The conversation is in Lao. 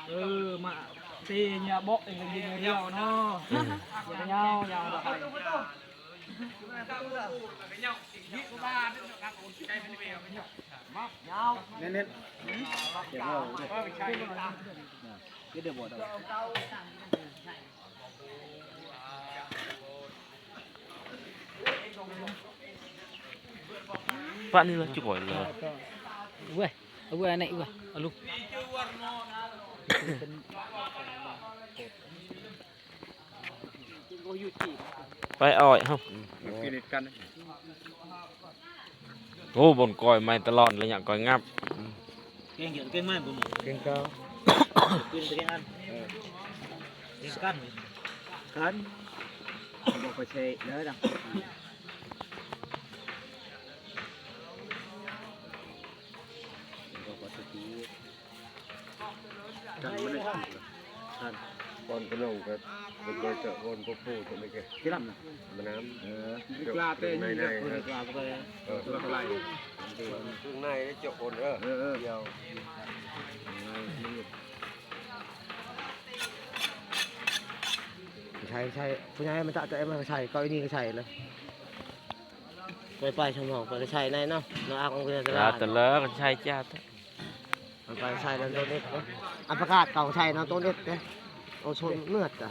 ເອີ ມາເຕຍາເບາະເອງກໍຍິງຮຽວເນາະ ເອີ ຍາວໆ ເນັ້ນໆ ເກັບເອົາເດີ ເກັບເດີບໍ່ດອກ. ປະນີ້ລະຈຸກອຍເລີຍ ເວີຍ ເອົາເວີຍ ອັນນີ້ເວີຍ ເອົາລູກ ໄປອ້ອຍເຮົາ ມັນກິນກັນ. ໂອ້ ບ່ອນກ້ອຍໃໝ່ຕະຫຼອດ ໄລຍະກ້ອຍຫງັບ. ເກັ່ງເຢີ ເກັ່ງໄມ້ບຸນ ເກັ່ງເກົ່າ ເກັ່ງເກັ່ງອັນ ເອີ ເກັ່ງກັນ ຄັນ ບໍ່ໄປເຊເດີນະ ບໍ່ໄປສະກີ. ກ່ອນກະລົງກໍໄປເຈາະໂພນພວກຜູ້ຕົວນີ້ກະ ທີ່ລຳນະ ມານຳ ເອີ ເຈາະເຄື່ອງໃນ ເອີ ເຄື່ອງໃນ ເຄື່ອງໃນໄດ້ເຈາະໂພນ ເອີ ເອີ ເອີ ດຽວ ໃສ່ ໃສ່ ຜູ້ໃຫຍ່ມັນຈະ ຈະມາໃສ່ ເກົ້າອີ່ນີ້ກໍໃສ່ເລີຍ ໄປ ໄປທາງນອກ ໄປໃສ່ໃນເນາະ ເນາະ ອາກອອກເວລາ ຕະເລີກໃສ່ຈ້າ. ມັນກໍໃສ່ນຳໂຕເລັກເດ້ ອັນປະກາດເຂົາໃສ່ນຳໂຕເລັກເດ້ ໂອຊົນເມືອດກະ